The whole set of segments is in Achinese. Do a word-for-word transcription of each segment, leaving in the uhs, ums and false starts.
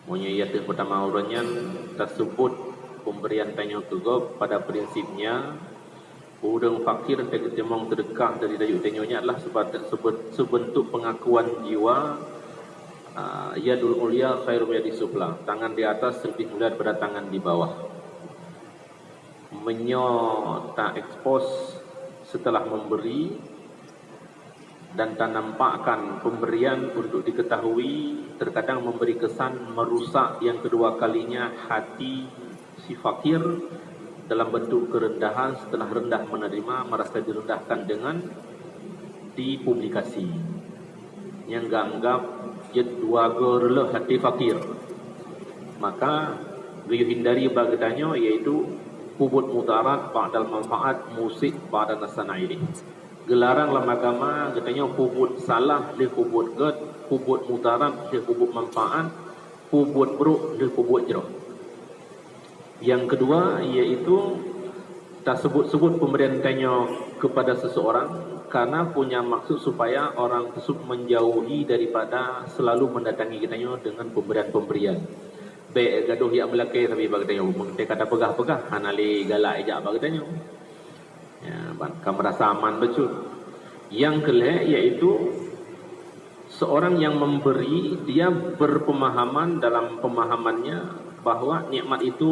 Meunyoe i ateueh peutama uroe nyan taseubut pemberian tanyoe keu gob, pada prinsipnya ureuëng fakir teukeumong seudeukah dari dayuek tanyoe nyan adalah sebab seubut-, seubeuntuk peungakuan jiwa, ah, yadul ulya khairum yadis sufla, tangan di atas lebih mulia daripada tangan di bawah. Meunyoe ta-expose setelah memberi dan tanampakkan pemberian untuk diketahui, terkadang memberi kesan merusak yang kedua kalinya hati si fakir dalam bentuk kerendahan, setelah rendah menerima, merasa direndahkan dengan dipublikasi. Nyang geuanggap jeuet dua goe reuloh hati fakir. Maka geuyue hindari bak geutanyoe, yaitu peubuet mudarat ba'dal manfaat, musik ba'da nasana ilih. Geularang lam agama geutanyoe peubuet salah lheueh peubuet gét, peubuet mudarat lheueh peubuet manfaat, peubuet brok lheueh peubuet jroh. Yang kedua, yaitu taseubut-seubut pemberian tanyoe kepada seseorang karena punya maksud supaya orang tersebut menjauhi daripada selalu mendatangi geutanyoe dengan pemberian-pemberian. Bék gadoh jak meulakée sabe bak geutanyoe, meunteuk ka tapeugah-peugah hana lé galak ijak bak geutanyoe. Ya, ban ka merasa aman becut. Yang kelhée yaitu seorang yang memberi, dia berpemahaman dalam pemahamannya bahwa nikmat itu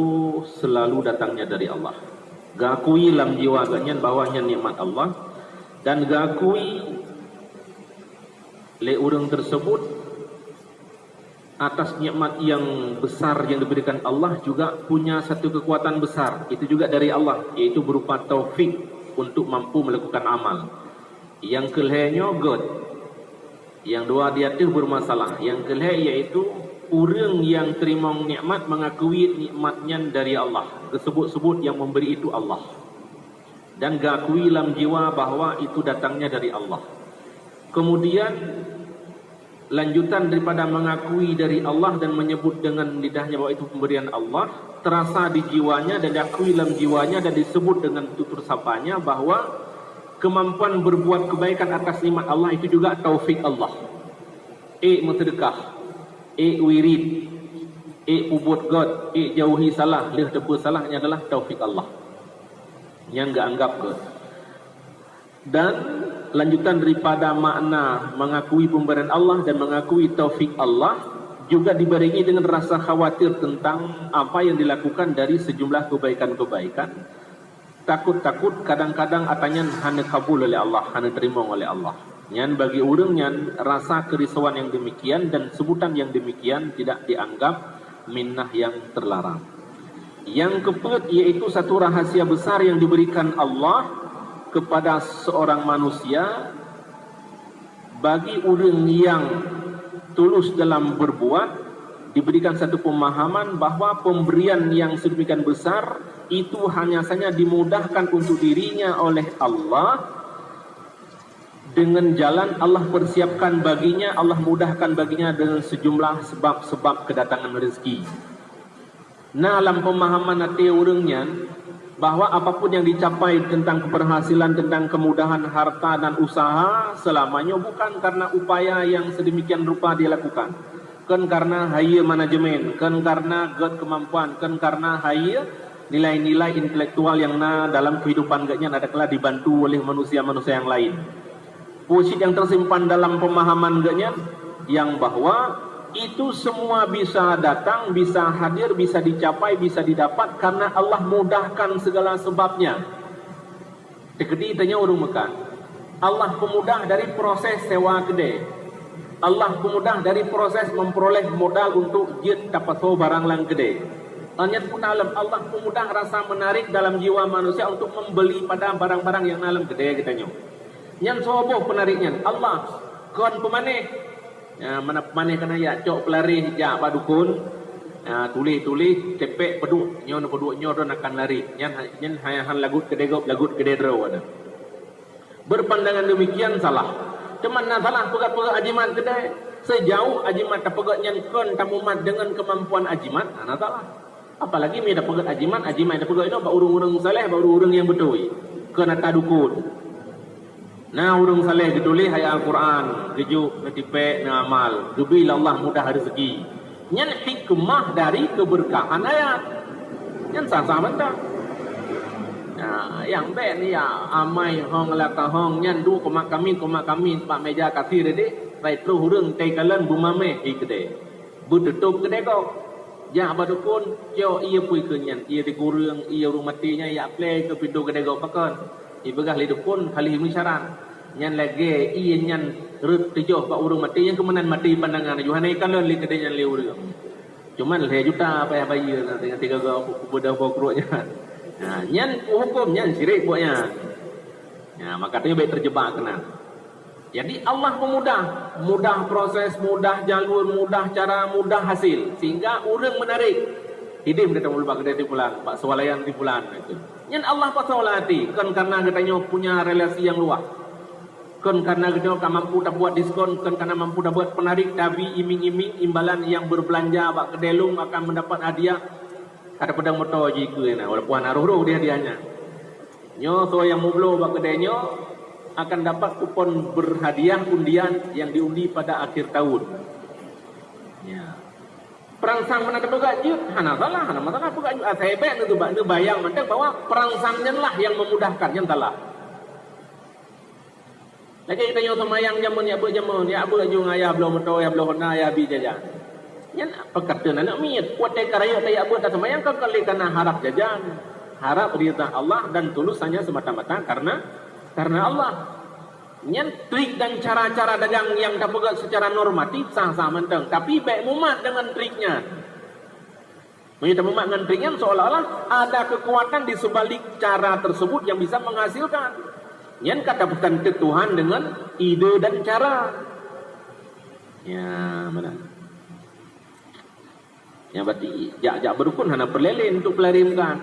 selalu datangnya dari Allah. Geukui lam jiwa geuhnyan bahwa nyan nikmat Allah dan geukui lé ureuëng tersebut atas nikmat yang besar yang diberikan Allah juga punya satu kekuatan besar. Itu juga dari Allah, yaitu berupa taufik untuk mampu melakukan amal. Yang kelhée nyoe gét. Yang dua di ateueh bermasalah. Yang kelhée yaitu ureuëng yang teurimong nikmat mengakui nikmat nyan dari Allah. Geusebut-sebut yang memberi itu Allah. Dan geukui lam jiwa bahwa itu datangnya dari Allah. Kemudian lanjutan daripada mengakui dari Allah dan menyebut dengan lidahnya bahwa itu pemberian Allah, terasa di jiwanya dan diakui dalam jiwanya dan disebut dengan tutur sapanya bahwa kemampuan berbuat kebaikan atas nikmat Allah itu juga taufik Allah. Ék meuseudeukah, ék wirit, ék peubuet gét, ék jauhi salah, lheueh teupeu salah, nyan adalah taufik Allah. Nyang geuanggap gét. Dan lanjutan daripada makna mengakui pemberian Allah dan mengakui taufik Allah juga dibarengi dengan rasa khawatir tentang apa yang dilakukan dari sejumlah kebaikan-kebaikan. Takut-takut kadang-kadang ata nyan hana kabul oleh Allah, hana teurimong oleh Allah. Nyan bagi ureuëng nyan rasa kerisauan yang demikian dan sebutan yang demikian tidak dianggap minnah yang terlarang. Yang keempat yaitu satu rahasia besar yang diberikan Allah kepada seorang manusia bagi ureuëng yang tulus dalam berbuat, diberikan satu pemahaman bahwa pemberian yang sedemikian besar itu hanya saja dimudahkan untuk dirinya oleh Allah dengan jalan Allah persiapkan baginya, Allah mudahkan baginya dengan sejumlah sebab-sebab kedatangan rezeki. Nah, lam pemahaman até ureuëng nyan, bahwa apapun yang dicapai tentang keberhasilan, tentang kemudahan harta dan usaha, selamanya bukan karena upaya yang sedemikian rupa dia lakukan. Kon karena high manajemen, kon karena gét kemampuan, kon karena high nilai-nilai intelektual yang na dalam kehidupan geuhnyan adalah dibantu oleh manusia-manusia yang lain. Peue cit nyang teusimpan dalam pemahaman geuhnyan, yang bahwa itu semua bisa datang, bisa hadir, bisa dicapai, bisa didapat karena Allah mudahkan segala sebabnya. Teukeudi tanyoe ureuëng meukat, Allah peumudah dari proses sewa keudè. Allah peumudah dari proses memperoleh modal untuk jeuet tapasoe barang lam keudè. Nyan pun alam Allah peumudah rasa menarik dalam jiwa manusia untuk membeli pada barang-barang yang na lam keudè geutanyoe. Nyan soe boh peunarik nyan? Allah. Kon peumanéh. Ya, mana peumanéh kana jak cok peulareh jak bak dukun. Ya, tuléh-tuléh, tepek peuduek. Nyoe neupeuduek nyoe droe akan lari. Nyan, nyan hai han lagut keudè gob, lagut keudè droe na. Berpandangan demikian salah. Teuma na salah peugah-peugah ajimat keudè. Sejauh ajimat tapeugah nyan kon tamumat dengan kemampuan ajimat, hana salah. Apalagi meunyoe tapeugah ajimat, ajimat tapeugah inoe bak ureuëng-ureuëng saleh, bak ureuëng-ureuëng nyang beutôi. Kon ata dukun. Na ureuëng saleh geutuléh ayat Al-Quran, geujok, geutipek, neuamal, geubri lé Allah mudah rezeki. Nyan hikmah dari keberkahan ayat. Nyan sah-sah mantong. Nah, nyang bèk ni ya amai hong laka hong nyan du koma kamin, koma kamin bak meja kasir deh, rai troh ureueng tai kalon beumameh di keudè. Beututôp keudè gob. Jak bak dukon, cok ie pui keu nyan, ie di gureueng, ie ureueng maté nyan, jak plè keu pintoe keudè gob pakon. Ipeugah lé dukon, kali meusyarat. Nyan lagèe ie nyan rhot teujoh bak ureueng maté nyang keumeunang maté pandangan, yoh hana ikalon lé keudè nyan lé ureueng. Cuman lhèe juta payah bayeue na, tinggai tiga go kupeue dah boh kruek nyan. Nah, nyan huköm nyan syirik buet nyan. Nah, maka tanyoe bèk terjebak keunan. Jadi Allah meumudah, mudah proses, mudah jalur, mudah cara, mudah hasil, sehingga ureueng meunarek. Hideh meudatang bak keudè si fulan, bak swalayan si fulan, gitu. Nyan Allah pasoe lam até, kon karena geutanyoe punya relasi nyang luwah. Kon karena geutanyoe ka mampu tabuat diskon, kon karena mampu tabuat peunarek, tabi iming-iming imbalan nyang berbelanja bak keudè lôn akan mendapat hadiah. Ka tapeudong moto jih keu na, walaupun hana roh-roh di hadiah nyan. Nyoe soe nyang meubloe bak keudè nyoe akan dapat kupon berhadiah undian yang diundi pada akhir tahun. Ya. Perangsang meunan tapeugah jeuet, hana salah, hana masalah peugah jeuet. Asai bèk neuba-, neubayang mantong bahwa perangsang nyan lah nyang memudahkan, nyan salah. Lagèe geutanyoe seumayang jameun, jak beuet jameun, jak beuet ju ngon ayah bloe moto, ayah bloe Honda, ayah bi jajan. Nyan peukatan aneuk miet, watèe ka rayeuk tajak beuet taseumayang, kon lé kana harap jajan, harap ridha Allah dan tulus hanya semata-mata karena, karena Allah. Nyan trik dan cara-cara dagang nyang tapeugah secara normatif sah-sah mantong, tapi bèk mumat deungon trik nyan. Meunyoe tamumat ngon trik nyan, seolah-olah ada kekuatan di sebalik cara tersebut yang bisa menghasilkan. Nyan ka tapeusanteut Tuhan deungon ide dan cara. Ya, meunan. Nyan berarti jak-jak beurukon hana peureulèe untuk peulari meukat.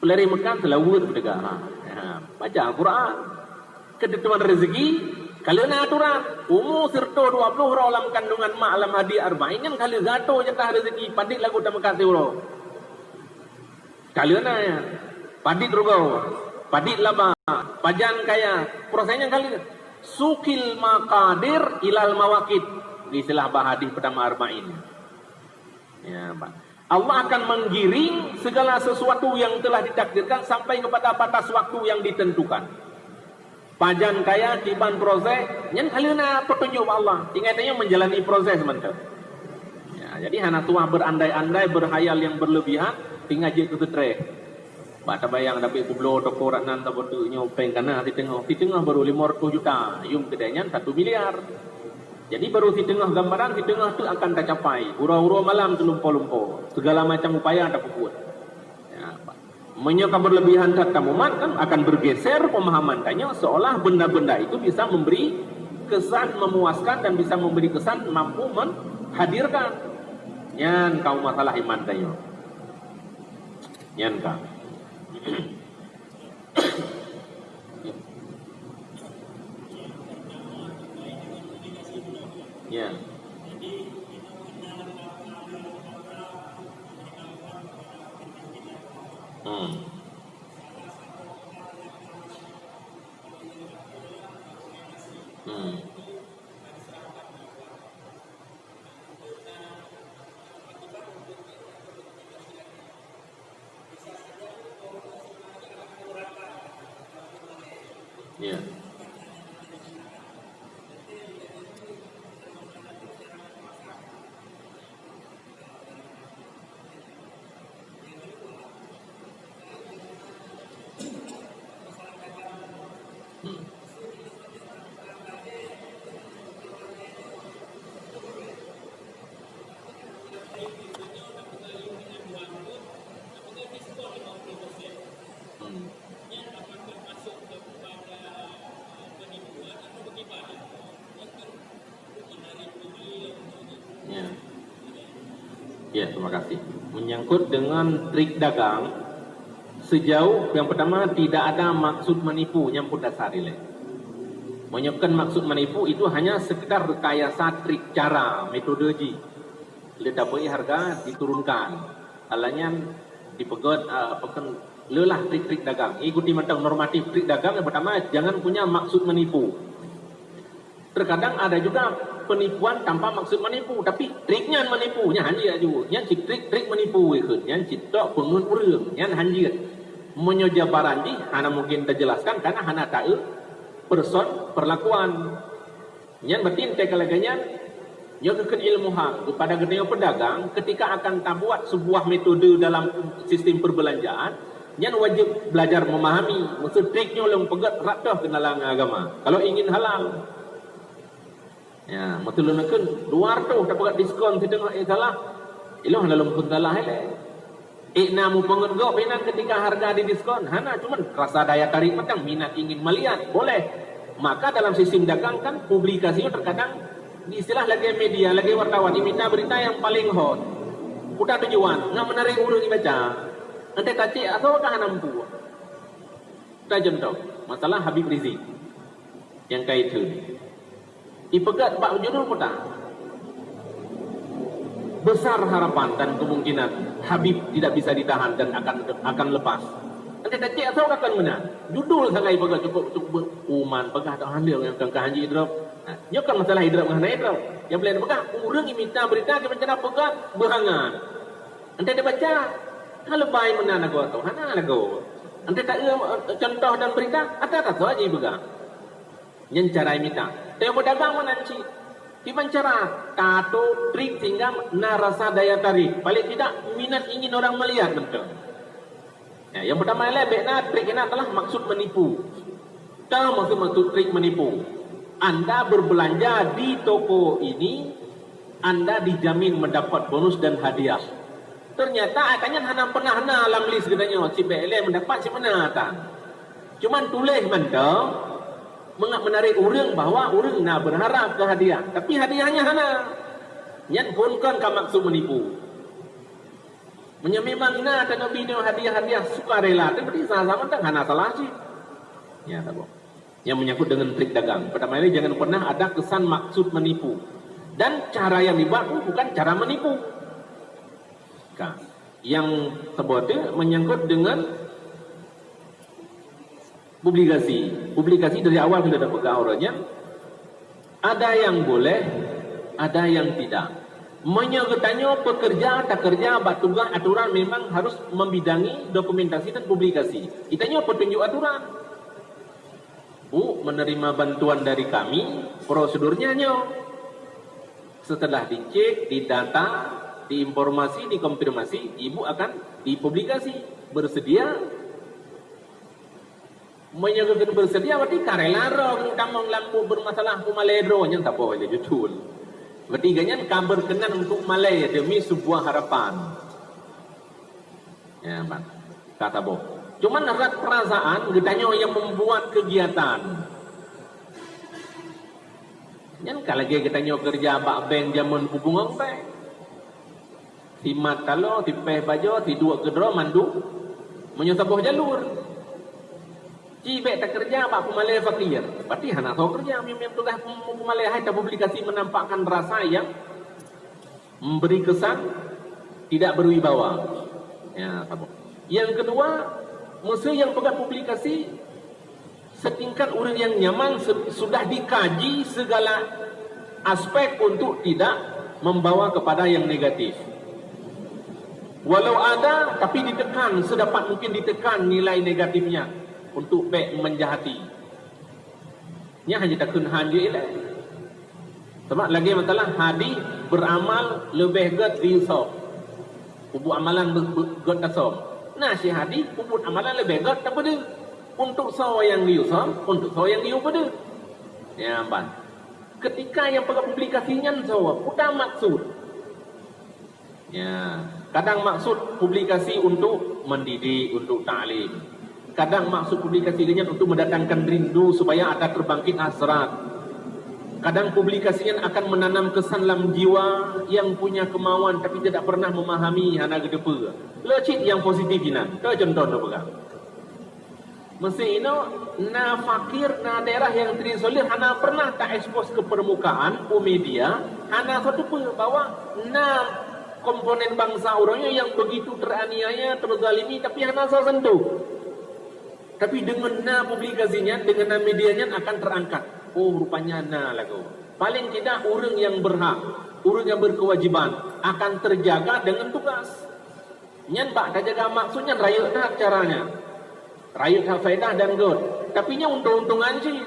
Peulari meukat seulaweuet peuteuka. Ha, baca Al-Quran. Keunteuntuan rezeki, ka lheueh na aturan. Umu sireutôh dua ploh uroe lam kandungan mak lam hadih arba'in nyan ka lheueh geuato jatah rezeki, padit lagu tameukat siuroe. Ka lheueh na nyan. Padit rugoe, padit laba, pajan kaya. Proses nyan ka lheueh. Sukil maqadir ilal mawaqit. Istilah bak hadih peutama arba'in. Ya, Pak. Allah akan menggiring segala sesuatu yang telah ditakdirkan sampai kepada batas waktu yang ditentukan. Pajan kaya kiban proses, nyan ka lheueh na peutunjuk bak Allah. Tinggai tanyoe menjalani proses mantong. Ya, jadi hana tuah berandai-andai, berhayal yang berlebihan, tinggai jeuet keu stres. Bak tabayang, tapi kubloe toko rak nan, taboh teuk nyoe péng ka na siteungoh. Siteungoh baru lima ratus juta, yum keudè nyan satu miliar. Jadi baru siteungoh gambaran, siteungoh teuk akan tacapai. Uroe-uroe malam teulumpo-lumpo, segala macam upaya tapeubuet. Ya, meunyoe ka berlebihan that tamumat, kan akan bergeser pemahaman tanyoe seolah benda-benda itu bisa memberi kesan memuaskan dan bisa memberi kesan mampu menghadirkan. Nyan ka masalah iman tanyoe. Nyan ka. Ya. Hmm. Hmm. Ya. Ya. Ya, terima kasih. Menyangkut dengan trik dagang, sejauh yang pertama tidak ada maksud menipu, nyan pun dasar ilèe. Meunyoe kon maksud menipu, itu hanya sekedar rekayasa trik cara, metode jih. Lé tabeuet harga diturunkan. Alah nyan dipeugöt, ah, apa kan, leulah trik-trik dagang. Ikuti mantong normatif trik dagang, yang pertama, jangan punya maksud menipu. Terkadang ada juga Penipuan tanpa maksud menipu, tapi trik nyan menipu, nyan hanjeuet aju. Nyan cit trik-trik menipu ikheun, nyan cit tok peungeut ureuëng, nyan hanjeuet. Meunyoe jabaran jih hana mungkin tajelaskan karena hana taeu person perlakuan. Nyan berarti entée ka lagée nyan, nyoe keukeuen ilmu hak kepada geutanyoe pedagang ketika akan tabuat sebuah metode dalam sistem perbelanjaan, nyan wajib belajar memahami maksud trik nyoe lôn peugét rab toh keunalan agama. Kalau ingin halal. Ya, betul lôn kheun dua ratus dapat diskon siteungoh eh salah. Ilong hana lôn kheun salah ilée. Eh na mupeungeut gob inan ketika harga didiskon. Hana, cuman rasa daya tarik mantong minat ingin melihat, boleh. Maka dalam sistem dagang kan publikasi terkadang istilah lagi media, lagi wartawan, imita berita yang paling hot. Udah tujuan, nggak menarik ureuëng baca. Nanti tacik atau dah nampu. Kita contoh, masalah Habib Rizik yang kaitu. Ipeugét bak judul kota. Besar harapan dan kemungkinan Habib tidak bisa ditahan dan akan akan lepas. Nanti tacik atau akan menang. Judul sagai peugah cukup cukup uman peugah tak handil yang kengkah hanji idrop. Nah, nyokan masalah idrop dengan idrop. Yang boleh peugah urang imita berita ke mencana peugah behangan. Nanti dibaca kalau baik menang lagu tu, hana lagu. Nanti tak contoh dan berita ada tak saja peugah. Nyan cara imita. Tapi pedagang mana cik? Kiban cara tato trik sehingga na rasa daya tarik. Paling tidak minat ingin orang melihat betul. Ya, yang pertama ialah bek na trik ini adalah maksud menipu. Tahu maksud-maksud trik menipu? Anda berbelanja di toko ini, Anda dijamin mendapat bonus dan hadiah. Ternyata katanya hana pernah na lam list katanya. Cik bek ilée mendapat cik mana ta. Cuman tuléh mantong meungat menarik ureuëng bahwa ureuëng na berharap ke hadiah, tapi hadiahnya hana. Nyan pun kon ka maksud menipu. Meunyoe memang na tanoh binoe hadiah-hadiah sukarela, tapi sama-sama tak hana salah cit. Ya, tak apa. Yang menyangkut dengan trik dagang. Pertama ini jangan pernah ada kesan maksud menipu. Dan cara yang dibuat pun bukan cara menipu. Ka. Yang sebut itu menyangkut dengan publikasi. Publikasi dari awal sudah ada pegang orangnya. Ada yang boleh, ada yang tidak. Meunyoe geutanyoe pekerja, takerja bak tugaih aturan memang harus membidangi dokumentasi dan publikasi. Geutanyoe petunjuk aturan. Bu menerima bantuan dari kami, prosedurnya nyoe. Setelah dicek, didata, diinformasi, dikonfirmasi, ibu akan dipublikasi. Bersedia? Meunyoe geukeuen bersedia, berarti ka rela droe geutamong lam buet bermasalah peumalée droe nyang saboh lé judul. Berarti geuhnyan ka berkenan untuk malée demi sebuah harapan. Ya, ban. Ka saboh. Cuman rot perasaan geutanyoe yang membuat kegiatan. Nyan ka lagée geutanyoe kerja bak bank jameun hubungan bank. Simat taloe, sipéh bajoe, siduek keudroe mandum meunyoe saboh jalur. Ci bék takeureuja bak peumalée fakir, berarti hana soe keureuja. Miem-miem tugaih peumalée hai tapublikasi menampakkan rasa yang memberi kesan tidak berwibawa. Ya, saboh. Yang kedua, meusé nyang peugah publikasi setingkat ureuëng nyang nyaman se- sudah dikaji segala aspek untuk tidak membawa kepada yang negatif. Walau ada, tapi ditekan sedapat mungkin ditekan nilai negatifnya untuk bék menjahati. Nyan hana takheun han jeuet ilée. Sama lagée masalah hadih beramal leubeh gét di soe. Peubuet amalan be- be- gét tasöm. Na si hadih peubuet amalan leubeh gét tapeudeuh. Untuk soe nyang geuyue söm, untuk soe nyang geuyue peudeuh. Ya, ban. Ketika nyang peugah publikasi nyan soe, peue maksud? Ya, kadang maksud publikasi untuk mendidik, untuk taklim. Kadang maksud publikasi nyan untuk mendatangkan rindu supaya ada terbangkit hasrat. Kadang publikasi nyan akan menanam kesan lam jiwa yang punya kemauan tapi tidak pernah memahami hana geuteupeue. Le cit nyang positif inan. Keu contoh na peugah. Meusé inoe na fakir, na daerah nyang terisolir hana pernah taekspos keu permukaan u media, hana soe teupeue bahwa na komponen bansa ureuëng nyoe nyang begitu teraniaya, terzalimi, tapi hana soe sentuh. Tapi deungon na publikasi nyan, deungon na media nyan akan terangkat. Oh, rupanya na lagoe. Paling tidak ureuëng nyang berhak, ureuëng nyang berkewajiban akan terjaga dengan tugas. Nyan bak tajaga maksud nyan rayeuk that caranya. Rayeuk that faedah dan göt. Tapi nyan untông-untongan cit.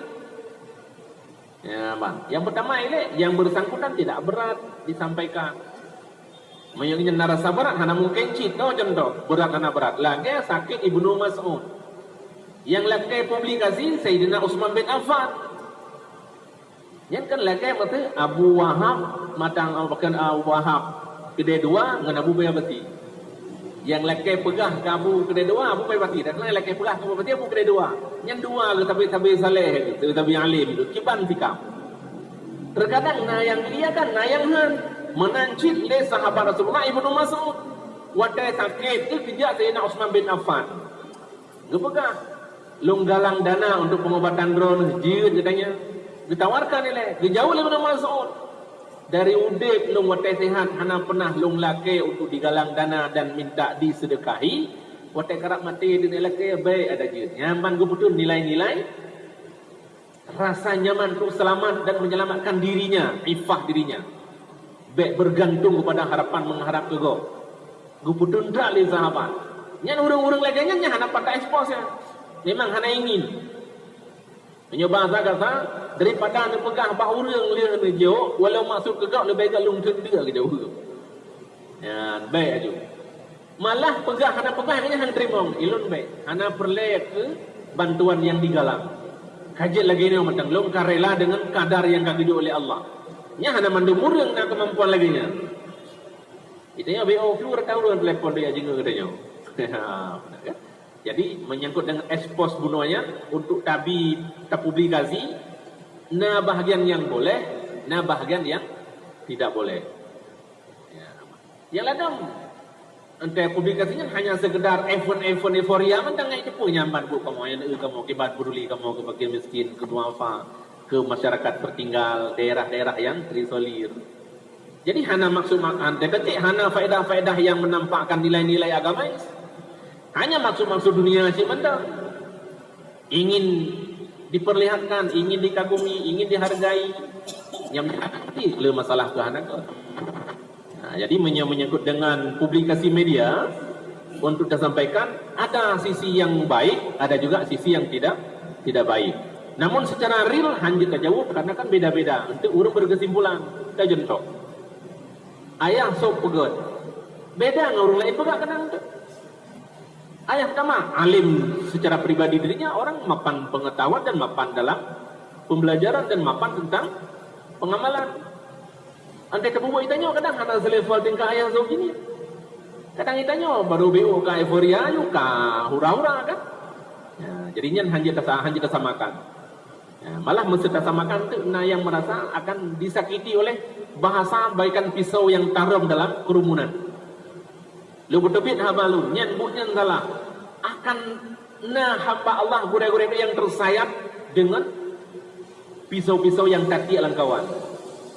Ya, bang. Yang pertama ilek, yang bersangkutan tidak berat disampaikan. Meunyoe nyan na rasa berat, hana mungkin cit. Toh contoh, berat hana berat. Lagée sakét Ibnu Mas'ud. Yang lakée publikasi Saidina Utsman bin Affan. Nyan kan lakée meuteue Abu Wahab matang, oh, bukan Abu Wahab keudeh dua ngon Abu Baibati. Nyang lakée peugah keu Abu keudeh dua, Abu Baibati. Dan nyang lakée peugah keu Abu Baibati, Abu keudeh dua. Nyan dua geuh tabi-tabi saleh, tabi-tabi alim tu, kiban sikap. Terkadang na nyang diiakan, na nyang han. Meunan cit lé sahabat Rasulullah Ibnu Mas'ud. Watée sakét, geujak Sayyidina Utsman bin Affan. Geupeugah, "Lôn galang dana untuk pengobatan droeneuh, jeuet," geutanyong. Geutawarkan ilée, geujaweueb lé Ibnu Mas'ud, "Dari udeb lôn watée sehat hana pernah lôn lakée untuk digalang dana dan minta diseudeukahi, watée karab maté deungon lakée, bék ada jeuet." Nyan ban geupeuteun nilai-nilai rasa nyaman untuk selamat dan menyelamatkan dirinya, iffah dirinya. Bék bergantung kepada harapan mengharap keu gob. Geupeuteun that lé sahabat. Nyan ureuëng-ureuëng lagée nyan, nyan hana pat ta-expose nyan. Memang hana ingin. Meunyoe bahasa gata, daripada neupeugah bak ureuëng lheueh neujok, walau maksud keu gob leubeh gét lôn teundeuk keu jaweueb. Nyan, bék aju. Malah peugah hana peugah, nyan hana teurimong. Ilôn bék. Hana peureulée keu bantuan nyang digalang. Ka jeuet lagée nyoe mantong, lôn ka rela deungon kadar nyang ka geujok lé Allah. Nyan hana mandum ureuëng na keumampuan lagée nyan. Geutanyoe B O Q rata ureuëng telepon dia jingoe geutanyoe. Jadi, menyangkut dengan ekspos bunoe nyan, untuk tabi tapublikasi, na bahagian yang boleh, na bahagian yang tidak boleh. Ya. Nyang ladom, entah publikasi nyan hanya sekedar event-event euforia mantong ngai teupeu nyambat buet kamoe, nyang kamoe kiban peduli kamoe keu fakir miskin, keu duafa, keu masyarakat tertinggal, daerah-daerah yang terisolir. Jadi hana maksud ma-, an-, tetapi hana faedah-faedah yang menampakkan nilai-nilai agamais. Hanya maksud-maksud dunia cit mantong. Ingin diperlihatkan, ingin dikagumi, ingin dihargai. Nyang le masalah keu hana keu. Nah, jadi menye-, menyangkut dengan publikasi media, untuk disampaikan, ada sisi yang baik, ada juga sisi yang tidak tidak baik. Namun secara real hana jeuet tajaweueb karena kan beda-beda. Untuk ureuëng berkesimpulan, ta contoh. Ayah soe peugét. Beda ngon ureuëng laén peugah keunong tu. Ayah pertama, alim secara pribadi dirinya orang mapan pengetahuan dan mapan dalam pembelajaran dan mapan tentang pengamalan. Andai teupeue itanyoe kadang hana selevel tingkat ayah soe jih. Kadang itanyoe baru B O Q ka euforia, nyoe ka hura-hura kan. Ya, jadi nyan hana jeuet tasa-, hana jeuet tasamakan. Ya, malah meuseuta samakan tu na nyang merasa akan disakiti oleh bahasa bagaikan pisau yang tarom dalam kerumunan. Lôn beuteubiet haba lôn, nyan buet nyan salah. Akan na hamba Allah gurée-gurée yang tersayat dengan pisau-pisau yang tatiek lam kawan.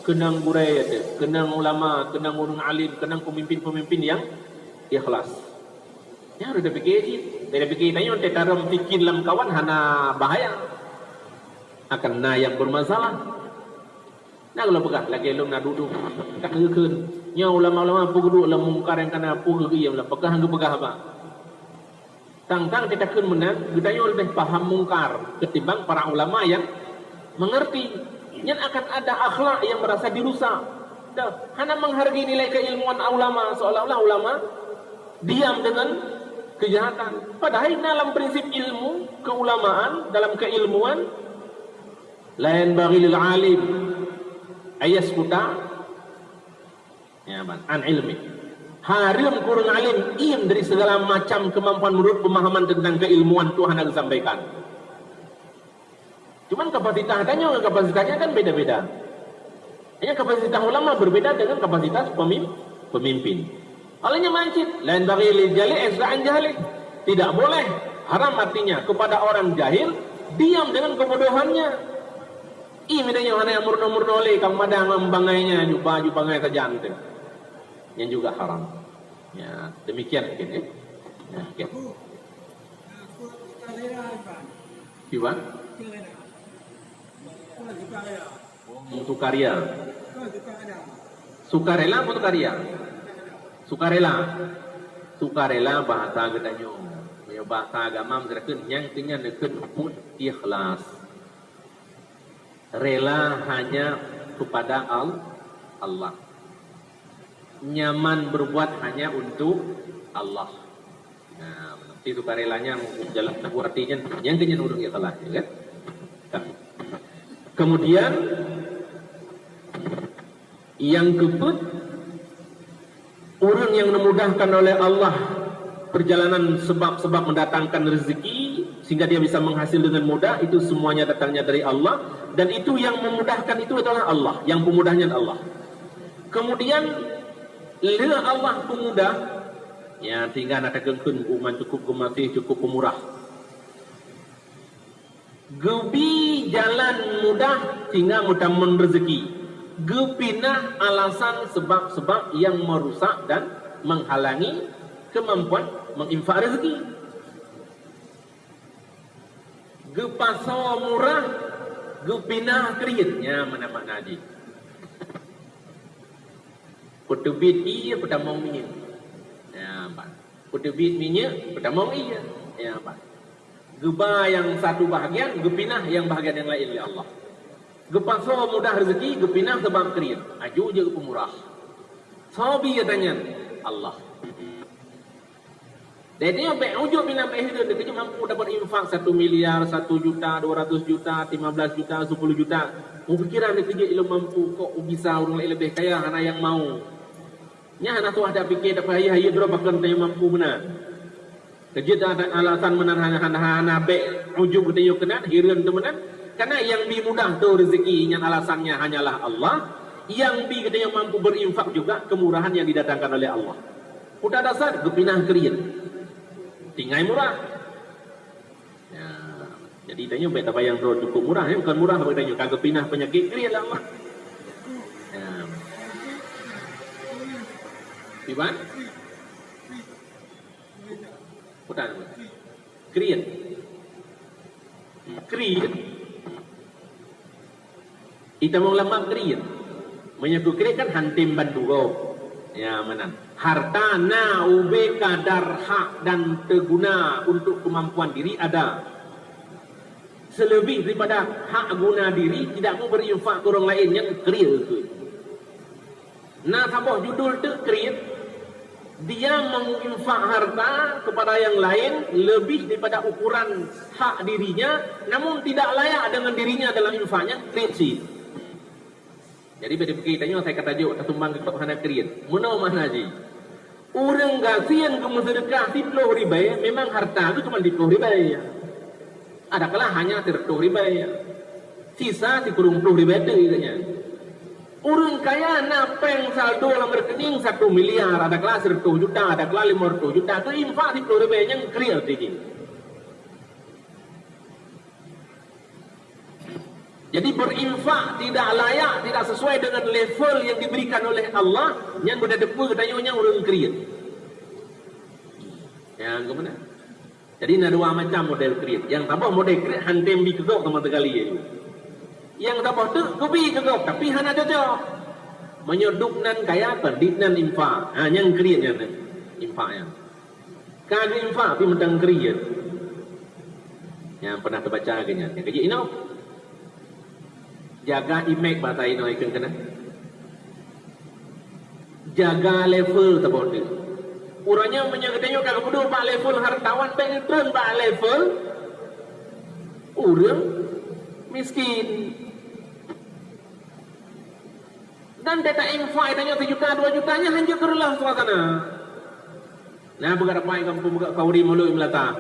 Keunong gurée teuh, keunong ulama, keunong ureuëng alim, keunong pemimpin-pemimpin yang ikhlas. Nyan harôh tapike cit. Bèk tapike tanyoe teutarông sikin lam kawan hana bahaya. Akan na nyang bermasalah. Na lôn peugah lagèe lôn na dudoe. Ka geukheun. Nyoe ulama-ulama peue geuduek lam mungkar nyang kana peue geuiem lam peugah geupeugah haba. Tang-tang teutakheun meunan, geutanyoe leubeh paham mungkar ketimbang para ulama yang mengerti. Nyan akan ada akhlak yang merasa dirusak. Dah, hana menghargai nilai keilmuan ulama, seolah-olah ulama diam dengan kejahatan. Padahai dalam prinsip ilmu, keulamaan, dalam keilmuan, la yanbaghi lil alim an yaskuta, ya, ban, an ilmi. Hareuem keu ureueng alim iem dari segala macam kemampuan menurut pemahaman tentang keilmuan Tuhan yang disampaikan. Cuman kapasitas tanyoe ngon kapasitasnya kan beda-beda. Hanya kapasitas ulama berbeda dengan kapasitas pemim-, pemimpin. Oleh nyan meunan cit, la yanbaghi lil jahli an yaskuta an jahlih. Tidak boleh, haram artinya kepada orang jahil diam dengan kebodohannya. Ih, meunyoe hana meurunoe-meurunoe lé, ka meumadang lam bangai nyan, juba-juba bangai sajan teuh. Nyan juga haram. Ya, demikian mungkin, ya. Ya, oke. Cuba. Sukarela. Sukarela apa sukarela? Sukarela. Sukarela bahasa geutanyoe. Meunyoe bahasa agama meuseureukeuh nyang keu nyan neukheun buet ikhlas. Rela hanya kepada Al-, Allah. Nyaman berbuat hanya untuk Allah. Nah, berarti sukarelanya jalan tahu artinya nyang keu nyan ureuëng ikhlas, ya kan? Kemudian yang keempat, ureuëng yang dimudahkan oleh Allah perjalanan sebab-sebab mendatangkan rezeki sehingga dia bisa menghasil dengan mudah, itu semuanya datangnya dari Allah, dan itu yang memudahkan itu adalah Allah, yang pemudahnya Allah. Kemudian, lé Allah pemudah, ya, sehingga na takheun-kheun umat cukup geumaséh, cukup pemurah. Geubi jalan mudah sehingga meutamon rezeki. Geupinah alasan sebab-sebab yang merusak dan menghalangi kemampuan menginfak rezeki. Geupasoe murah, geupinah kriet. Nyan meunan makna jih. Peuteubiet ié, peutamong minyeuk. Nyan ban. Peuteubiet minyeuk, peutamong ié. Nyan ban. Geuba nyang satu bahagian, geupinah nyang bahagian nyang laén lé Allah. Geupasoe mudah rezeki, geupinah sabab kriet. Aju jeuet geupeumurah. Soe bi gata nyan? Allah. Jadi, bék ujub binan bék hireuen, dikeue mampu dapat infak satu miliar, satu juta, dua ratus juta, lima belas juta, sepuluh juta. Mupikiran dikeue ilôn mampu, kok bisa ureuëng laén leubeh kaya, hana nyang mau. Nyan hana tuah tapike, tapi hayeu-hayeu droe pakon tanyoe mampu meunan. Keujeuet ada alasan meunan hana, hana, hana bék ujub geutanyoe keunan, hireuen teuh meunan. Karena nyang bi mudah teuh rezeki nyan alasannya hanyalah Allah. Nyang bi geutanyoe mampu berinfak juga kemurahan yang didatangkan oleh Allah. Peue dasar geupinah kriet. Tinggai murah. Ya. Jadi tanyoe bék tabayang droe cukup murah, ya, bukan murah bagi tanyoe. Ka geupinah penyakit kriet lah Allah. Ya. Iban? Peue tan? Kriet. Kriet. Itamong lam mak kriet. Meunyoe keu kriet kan hantem bantu gob. Ya, meunan. Harta na ubé kadar hak dan teuguna untuk kemampuan diri ada. Seleubeh daripada hak guna diri tidak mau berinfak ke orang lain, nyan kriet. Na saboh judul teuk kriet, dia menginfak harta kepada yang lain lebih daripada ukuran hak dirinya, namun tidak layak dengan dirinya dalam infaknya, kriet cit. Jadi, bila dipikir tanyoe, saya kata jok, tasumbang keu gob hana kriet. Meunoe makna jih. Ureuëng gasien geumeuseudeukah siplôh ribée, memang harta geuh cuma siplôh ribée. Adakala hanya sireutoh ribée. Sisa sikureueng plôh ribée teuk, katanya. Ureuëng kaya na péng saldo lam rekening satu miliar, adakala sireutoh juta, adakala lima ratus juta, geuinfak siplôh ribée, nyan kriet jih. Jadi, berinfak tidak layak, tidak sesuai dengan level yang diberikan oleh Allah, nyan beuna teupeu geutanyoe nyan ureuëng kriet. Nyang keumeuna. Jadi, na dua macam model kriet. Nyang saboh model kriet hantem bi keu gob sama sekali, ya. Nyang saboh teuk geubi keu gob, tapi hana cocok. Meunyoe dub nan kaya, kon dib nan infak. Ha, nyang kriet nyan, infak nyan. Ka geuinfak pih mantong kriet. Nyang pernah teubaca lagée nyan. Nyang keujeuet inoe. Jaga imej bak tainoe ikeu keunan. Jaga level saboh teuk. Uroe nyoe meunyoe geutanyoe ka geuduek bak level hartawan, bék geutreun bak level ureuëng miskin. Dan teuka infak tanyoe sijuta, dua juta nyan hanjeuet keureuloh suasana. Nah, beugak rapat gampông beugak kauri mulut meulata.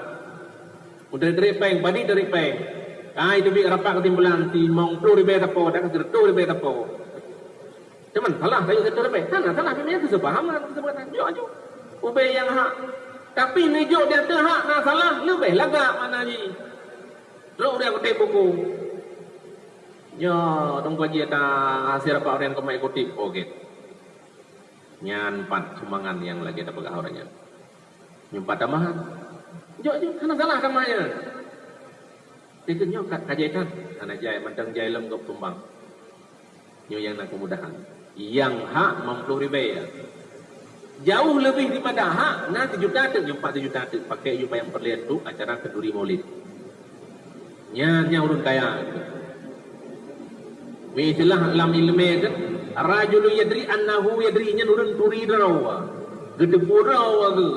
Meuteurik-teurik péng, padit teurik péng. Ai teubiet rapat keutimpulan, timong plôh ribée sapo, dan sireutoh ribée sapo. Cuman salah, sayu sireutoh ribée. Hana salah, memang keuseupahaman, keuseupahaman. Jok aju. Ubé nyang hak. Tapi neujok di ateueh hak na salah, leubeh lagak makna jih. Trok ureuëng kutém buku. Nyoe, Teungku Haji, ata hasil rapat ureuëng keumae kutip, oh, gét. Nyan pat sumbangan nyang lagée tapeugah uroe nyan. Nyoe pat tambahan. Jok, jok, hana salah tamah nyan. Ikeu nyoe ka, ka jai that, hana jai, mantong jai lom gob sumbang. Nyoe nyang na keumudahan. Nyang hak limong ploh ribèe. Jauh leubeh daripada hak, na sijuta teuk, nyoe pat sijuta teuk, pakèk ju payang peureulèe untuk acara khanduri Maulid. Nyan, nyan ureueng kaya. Meuistilah lam ileumèe kan, rajulun yadri annahu yadri, nyan ureueng turi droe. Geuteupeue droe geuh.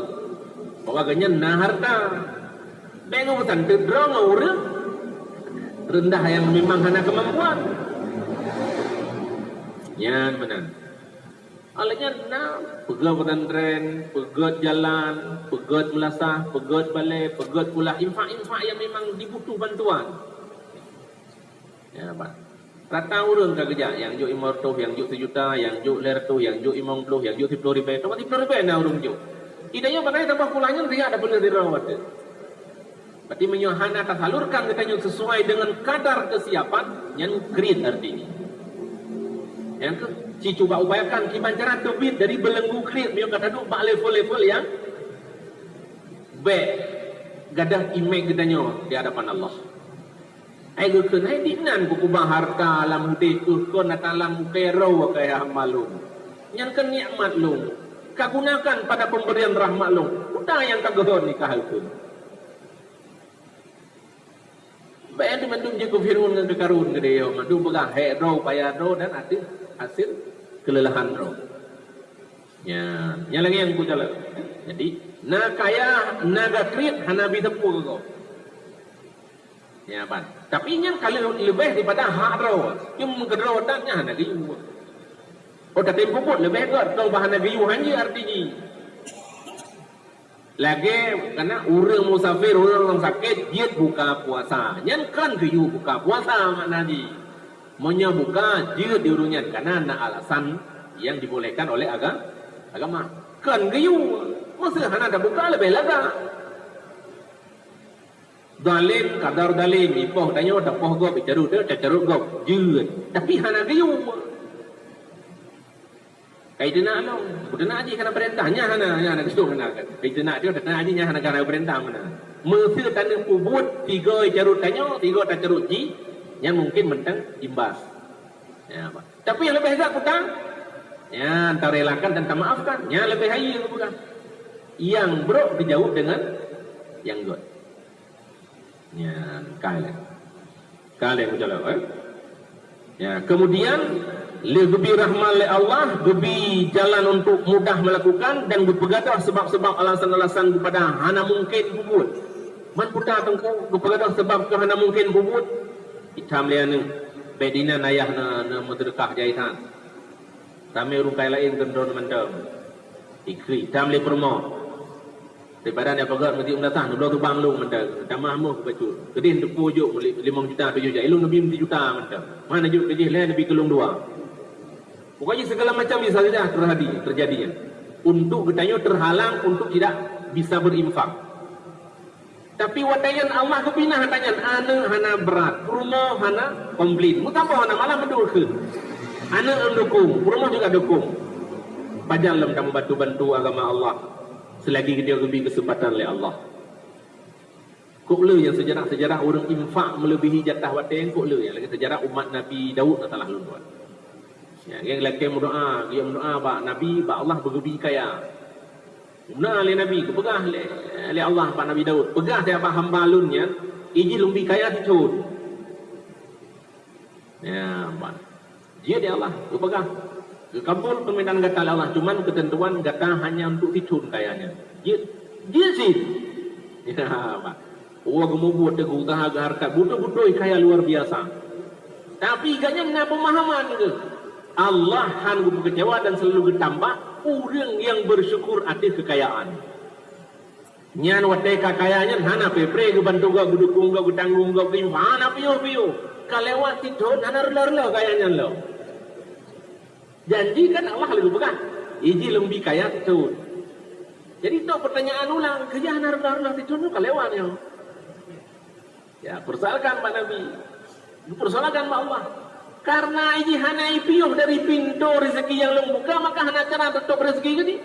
Bahwa geuh nyan na hareuta. Bèk geuh meusanteut droe ngon ureueng reundah nyang memang hana keumampuan. Nyan meunan. Óh lheueh nyan na peugèt pesantren, peugèt jalan, peugèt meulasah, peugèt balè, peugèt sikula, infak-infak nyang memang dibutuh bantuan. Ya, Pak. Rata ureueng ka geujak, nyang jok limong reutôh, nyang jok sijuta, nyang jok lhèe reutôh, nyang jok limong ploh, nyang jok siploh ribèe. Teuma siploh ribèe na ureueng jok. Di tanyoe bangai saboh sikula nyan siat dapeuleue sidroe watèe. Berarti meunyoe hana tasalurkan geutanyoe sesuai dengan kadar kesiapan, nyan kriet arti jih. Nyang keu, ci cuba upayakan kiban cara teubiet dari beulenggu kriet meunyoe ka taduek bak level-level nyang bèk gadôh imeum geutanyoe di hadapan Allah. Ai geukheun, "Hai, dinan kukeubah hareuta lam udép keuh kon ata lam ukèe droe keu hamba lôn. Nyan keu nikmat lôn. Kagunakan pada pemberian rahmat lôn." Peue nyang ka geuhon nyan ka hukôm. Bèk nyan mandum jeuet keu Fir'aun ngon keu Karun keudéh, mandum peugah, "Hék droe, paya droe dan ateueh hasil keulelahan droe." Nyan, nyan lagèe nyang kucalon. Jadi, na kaya, na geukriet, hana bi teupeu keu gob. Ya, ban. Tapi nyan ka lheueh leubeh daripada hak droe. Cuma keudroe that nyan hana geuyue. Oh, tatem peubuet leubeh gèt, droe bah hana geuyue, han jeuet arti jih. Lagèe kana ureueng musafir, ureueng sakét, jeuet buka puasa. Nyan kon geuyue buka puasa makna jih. Meunyoe buka, jeuet di ureueng nyan, kana na alasan nyang dibolehkan oleh aga-, agama. Kon geuyue, meuseu hana tabuka leubeh lagak. Zalim, kadar zalim, ipoh tanyoe, tapoh gob, icarôt, tacarôt gob, jeuet. Tapi hana geuyue. Kai teunak lom, peuteunak jih kana peurintah, nyan hana, nyan hana geuyue hana. Kai teunak jih, teunak jih nyan hana kana peurintah meunan. Meuseu taneuk peubuet, tiga icarôt tanyoe, tiga tacarôt jih, nyan mungkin mantong imbas. Ya, bah. Tapi nyang leubeh gèt peue? Nyan tarelakan dan tamaafkan. Nyan leubeh hayeue geupeugah. Nyang brok geujaweueb deungon nyang gèt. Nyan, ka lheueh. Ka lheueh meujalan, eh? Ya, kemudian, lé geubi rahmat lé Allah, geubi jalan untuk mudah melakukan dan geupeugadôh sebab-sebab alasan-alasan kepada hana mungkin peubuet. Man peue teungku geupeugadôh sebab keu hana mungkin peubuet? Itam lé aneuk, bèk dinan ayah na, na meuseudeukah jai that. Ramé ureueng kaya laén keudroe mantong. Ikri, itam lé peurumoh. Daripada nyan peugah meuti meunasah, neubloe tubang lôn mantong. Tamah moh bacut. Keudeh teupeu jok limong juta, tujoh juta. Ilôn neubi meuti juta mantong. Mana jok keudeh lé neubi keu lôn dua. Pokoknya segala macam bisa saja terjadi, terjadi. Untuk geutanyoe terhalang untuk tidak bisa berinfak. Tapi watèe nyan Allah geupinah ata nyan, aneuk hana brat, peurumoh hana komplain. Meusaboh hana malah meudukheun. Aneuk mendukung, peurumoh juga dukung. Pajan lom tamubantu-bantu agama Allah selagi geutanyoe geubri keuseumpatan lé Allah. Kok le nyang seujarah-seujarah ureueng infak meuleubihi jatah watèe, kok le nyang lagèe seujarah umat Nabi Daud na salah lôn tuan. Ya, nyang lakèe meudoa, geuyue meudoa bak Nabi, bak Allah beugeubri kaya. Meudoa lé Nabi, geupeugah lé, lé Allah bak Nabi Daud, "Peugah siat bak hamba lôn nyan, ijih lôn bi kaya sithon." Ya, ban. Jeuet ya Allah, geupeugah. Geukabul peumintaan gata lé Allah, cuman keuteuntuan gata hanya untuk sithon kaya nyan. Jeuet, jeuet cit. Ya, ban. Wah, geumubuet teugeuh usaha geuhareukat, beutôi-beutôi kaya luar biasa. Tapi gobnyan na peumahaman geuh. Allah han geupeukeucewa dan selalu geutambah ureueng nyang beusyukur ateueh keukayaan. Nyan watèe ka kaya nyan hana preh-preh geubantu gob, geudukung gob, geutanggong gob, geuimpah, hana piôh-piôh. Ka lewat sithon hana reuloh-reuloh kaya nyan lom. Janji kan Allah lagèe peugah, "Ijih lôn bi kaya sithon." Jadi, tok pertanyaan ulang, keujah hana reuloh-reuloh sithon nyoe ka lewat nyoe. Ya, persoalkan bak Nabi. Persoalkan bak Allah. Karena ijih hana ipiôh dari pintoe rezeki nyang lôn buka, maka hana cara tutôp rezeki geuh nyan.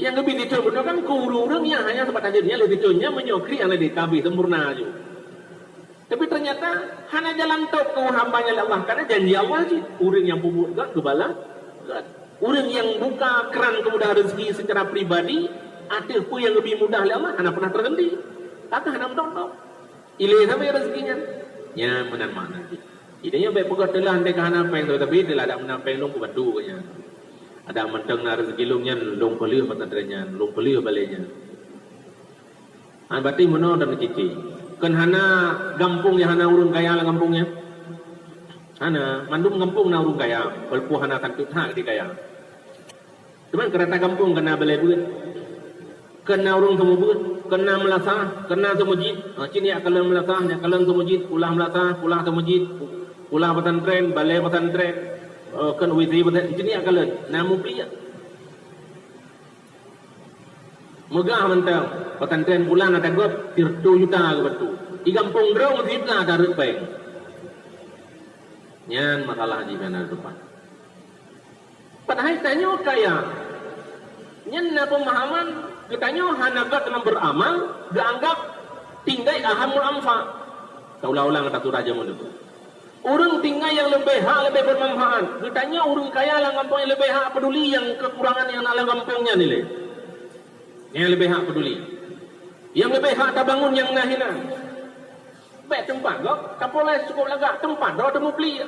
Nyang geubi sithon beutôi kan keu ureueng-ureueng nyang hanya seubab tajeuet nyan lé sithon nyan meunyoe kriet nyang lé ka habéh sempurna aju. Tapi ternyata hana jalan top keu hamba nyan lé Allah, karena janji Allah cit, ureuëng nyang peubuet gét geubala gét. Ureuëng nyang buka kran keumudahan rezeki secara pribadi ateueh peue nyang geubri mudah lé Allah hana pernah terhenti. Maka hana meutot-tot. Ilée sabe rezeki nyan. Nyan meunan makna jih. Jadi nyoe bék peugah teulah ndai ka hana péng tu, tapi teulah dak meunan péng lôn kubantu geuh nyan. Ada mantong na rezeki lôn nyan lôn peuleueh pesantren nyan, lôn peuleueh balée nyan. Hana batin meunoe dan cicing. Kon hana gampông nyang hana ureuëng kaya lam gampông nyan. Hana, mandum gampông na ureuëng kaya, walaupun hana tantu that di kaya. Teuma keurata gampông keu na balée beuet, keu na ureuëng seumeubeuet, keu na meulasah, keu na seumeujid. Ha, ci nyak kalon meulasah, nyak kalon seumeujid, kulah meulasah, kulah seumeujid, kulah pesantren, balée pesantren, eh, kon W C pesantren, ci nyak kalon. Na mupliek. Meugah mantong, pesantren bulan ada gop sireutoh juta geubantu. Di gampông droe meusijuta tarek péng. Nyan masalah jih hana teumpat. Padahai tanyoe kaya. Nyan na peumahaman geutanyoe hana gét lam beuramal, geuanggap tinggai ahamul anfa. Taulang-ulang ata surah jameun dulu. Ureuëng tinggai nyang leubeh hak leubeh bermanfaat. Geutanyoe ureuëng kaya lam gampông nyang leubeh hak peduli nyang kekurangan nyang na lam gampông nyan ilée. Nyang leubeh hak peduli. Nyang leubeh hak tabangun nyang na hinan. Bék teumpat gob, tapoles cukôp lagak, teumpat droe teumupliek.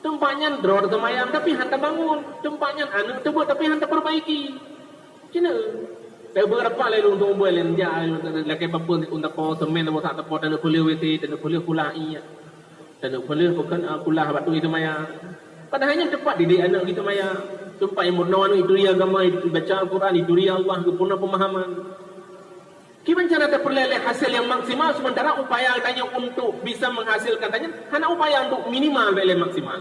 Teumpat nyan droe teumayang tapi han tabangun, teumpat nyan aneuëk teubuet tapi han tapeurbaiki. Cina. Tapi beurapa lé lôn tumbôi lé jak lakée papeuen untuk po semen, untuk sak tepo, taneuk peuleueh W C, taneuk peuleueh kulah ié. Taneuk peuleueh bukan, ah, kulah batu itu maya. Padahai nyan teumpat didik aneuëk itu maya. Teumpat nyang meunoe aneuëk itu agama, itu baca Al-Quran, itu Allah, geupeuna pemahaman. Kiban cara tapeureulée lé hasil nyang maksimal sementara upaya tanyoe untuk bisa menghasilkan tanyoe hana upaya untuk minimal bék lé maksimal.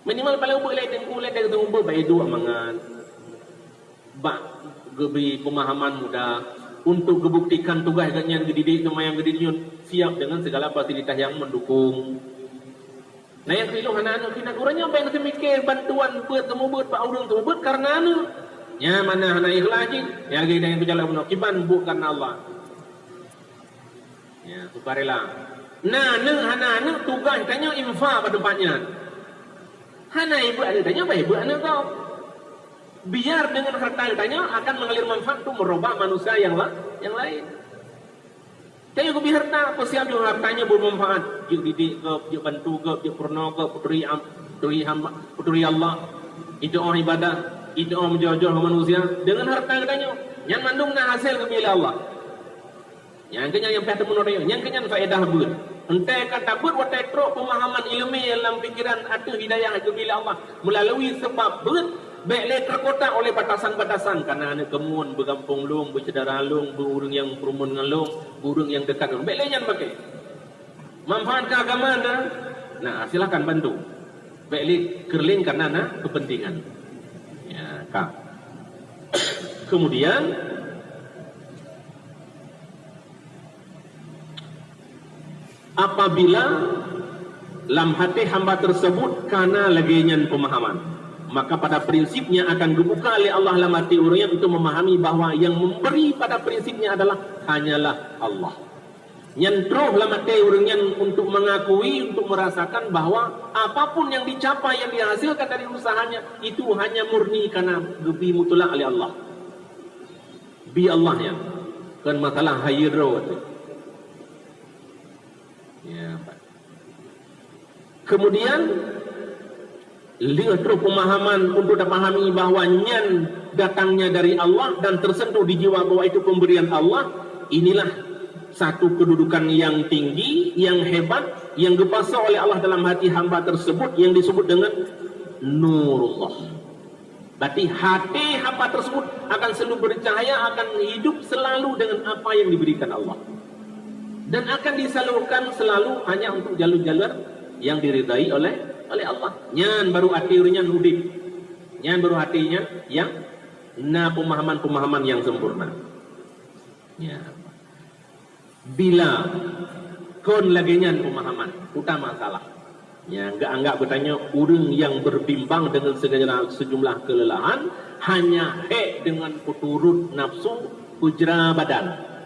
Minimal paléng ubeut lé teungku lé teungku ubeut bak iduek mangat. Bak geubri pemahaman muda untuk geubuktikan tugaih geuhnyan geudidik teuma nyang geudidik nyoe siap dengan segala fasilitas yang mendukung. Nah, nyang keuiloh hana aneuëk keunan uroe nyoe bék neuseumiké bantuan beuet seumeubeuet bak ureuëng seumeubeuet kareuna aneuëk. Nyan mana hana ikhlaih jih, nyang lagée nyang geujalan bunoe kiban buet kareuna Allah. Ya, sukarela. Nah, aneuëk hana aneuëk tugaih tanyoe infak bak teumpat nyan. Hana ibeuet aneuëk tanyoe, bah ibeuet aneuëk gob. Biar dengan harta tanyoe akan mengalir manfaat untuk merubah manusia yang la-, yang lain. Tanyoe geubri harta, peusiap jih harta nyoe beumanfaat. Jeuet didik gob, jeuet bantu gob, jeuet peurunoe gob, peuturi am-, peuturi hamba, peuturi Allah. Idoa ibadah, idoa meujoh-joh manusia dengan harta tanyoe. Nyan mandum na hasil geubri lé Allah. Nyang keunyan nyang piah teumeunoe, nyang keunyan faedah beuet. Entée ka tabeuet watée trok peumahaman ileumé lam pikeran ateueh hidayah geubri lé Allah meulalu seubab beuet, bék lé teukotak oleh batasan-batasan, kareuna aneuëk keumun, beugampông lôn, beusyedara lôn, beu ureuëng nyang peurumoh ngon lôn, beu ureuëng nyang deukat lôn. Bék lé nyan paké. Manfaat keu agama anda, nah, silahkan bantu. Bék lé keureuling kareuna na keupeuntengan. Ya, ka. Kemudian, apabila lam hati hamba tersebut kana lagée nyan pemahaman, maka pada prinsipnya akan geubuka lé Allah lam hati ureuëng nyan untuk memahami bahwa yang memberi pada prinsipnya adalah hanyalah Allah. Nyan troh lam até ureuëng nyan untuk mengakui, untuk merasakan bahwa apapun yang dicapai, yang dihasilkan dari usahanya, itu hanya murni karena geubri mutlak oleh Allah. Bi Allah nyan. Kon masalah hayeu droe teuh. Ya, Pak. Kemudian, lheueh troh pemahaman untuk dipahami bahwa nyan datangnya dari Allah dan tersentuh di jiwa bahwa itu pemberian Allah, inilah satu kedudukan yang tinggi, yang hebat, yang geupasoe oleh Allah dalam hati hamba tersebut yang disebut dengan nurullah. Berarti hati hamba tersebut akan selalu bercahaya, akan hidup selalu dengan apa yang diberikan Allah. Dan akan disalurkan selalu hanya untuk jalur-jalur yang diridai oleh oleh Allah. Nyan baru hati ureuëng nyan udeb. Nyan baru hati nyan yang na pemahaman-pemahaman yang sempurna. Ya. Bila kon lagée nyan pemahaman, utama salah. Nyang geuanggap geutanyoe ureuëng nyang berbimbang dengan segala sejumlah kelelahan, hanya hék dengan peuturot nafsu peujra badan.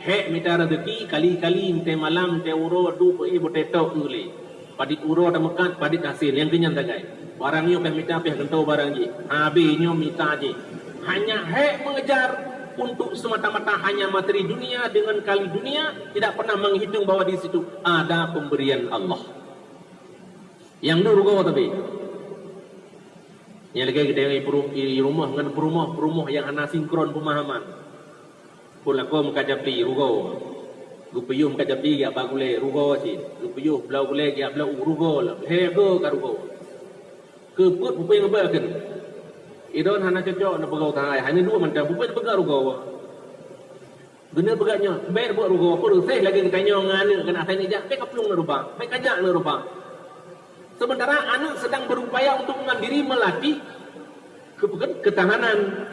Hék mita rezeki, kali-kali mita malam, mita uroe, duek beu-éh beutetok ulée. Padit uroe tameukat, padit hasé, nyang keunyan sagai. Barang nyoe pih mita, pih geuntoe barang jih. Habéh nyoe mita jih. Hanya hék mengejar untuk semata-mata hanya materi dunia dengan kali dunia, tidak pernah menghitung bahwa di situ ada pemberian Allah. Nyang duek rugoe tapi. Nyang lagée geutanyoe i peurum-, i rumoh ngon peurumoh-peurumoh nyang hana sinkron peumahaman. Peue lakoe meukacapi, rugoe. Geupiôh meukacapi geujak bak gulée, rugoe cit. Geupiôh bloe gulée geujak bloe u, rugoe lom. Lhée goe ka rugoe. Keu peuet peue nyang bak kheun. Idon hana cocok neupeugah usaha, hana duek mantong, peue nyang peugah rugoe. Geuneuk peugah nyoe, bék buet rugoe, peureuséh lagée geutanyoe ngon aneuk keunan asai neujak, bék ka plueng neurupa, bék ka jak neurupa. Sementara aneuk sedang berupaya untuk mandiri, melatih ke-, ke-, ketahanan.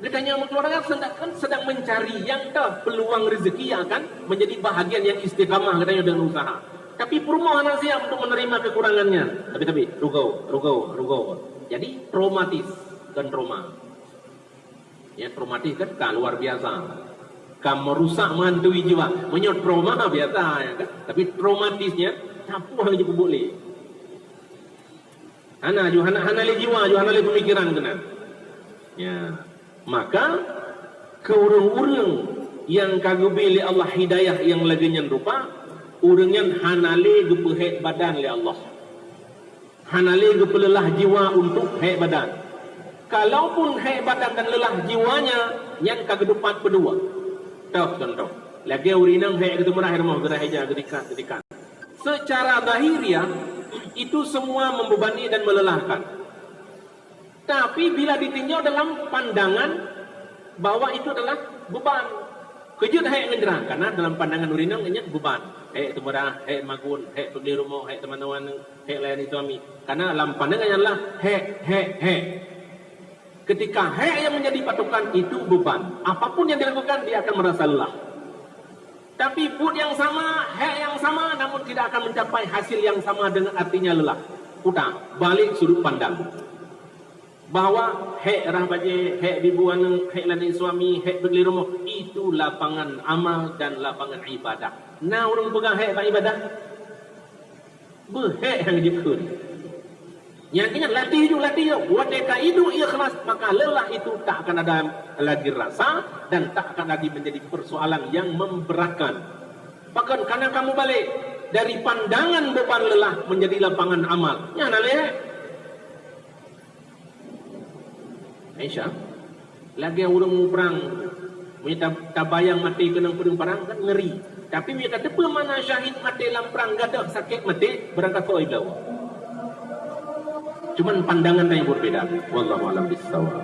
Geutanyoe meukeuluwarga sedang, kan sedang mencari nyang toh peluang rezeki yang akan menjadi bahagian yang istiqamah geutanyoe dengan usaha. Tapi peurumoh hana siap untuk menerima kekurangan nyan. Tapi, tapi, rugoe, rugoe, rugoe. Jadi, traumatis, bukan trauma. Ya, traumatis kan, ka luar biasa. Ka merusak, menghantui jiwa. Meunyoe trauma biasa, ya kan? Tapi traumatisnya, sapeue nyang jipeubuet lé. Hana ju, hana, hana lé jiwa ju, hana lé pemikiran keunan. Ya. Maka, keu ureuëng-ureuëng nyang ka geubri lé Allah hidayah nyang lagée nyan rupa, ureuëng nyan hana lé geupeuhék badan lé Allah. Hana lé geupeuleulah jiwa untuk hék badan. Kalaupun hék badan dan leulah jiwanya, nyan ka geutupat peudua. Toh contoh, lagée ureuëng inong hék geuteumurah rumoh, geurah ija, geutikat, geutikat. Secara zahiriah, itu semua membebani dan melelahkan. Tapi bila ditinjau dalam pandangan bahwa itu adalah beban. Keujeuet hék ngon jrah, karena dalam pandangan ureuëng inong nyan beban. Hék teumurah, hék magun, hék peugléh rumoh, hék teumanoe aneuk, hék layani suami. Karena lam pandangan nyan lah hék, hék, hék. Ketika hék yang menjadi patokan itu beban, apapun yang dilakukan, dia akan merasa lelah. Tapi buet nyang sama, hék nyang sama, namun tidak akan mencapai hasil yang sama dengan artinya lelah. Putar balik sudut pandang. Bahwa hék rhah bajée, hék bibu aneuk, hék layani suami, hék peugléh rumoh, itu lapangan amal dan lapangan ibadah. Na ureuëng peugah hék bak ibadah? Beuhék nyang jikheun. Nyang keunan latih ju, latih ju. Watée ka iduek ikhlas, maka lelah itu tak akan ada lagi rasa dan tak akan lagi menjadi persoalan yang memberatkan. Bahkan karena kamu balik dari pandangan beban lelah menjadi lapangan amal. Nyan na lé. Aisyah, lagée ureuëng muprang, meunyoe ta-, tabayang maté keunong peudeueng parang kan ngeri. Tapi meunyoe ka teupeue makna syahid maté lam prang, gadôh sakét maté, beurangkasoe i bloe. Cuman pandangan tanyoe berbeda. Wallahu a'lam bissawab.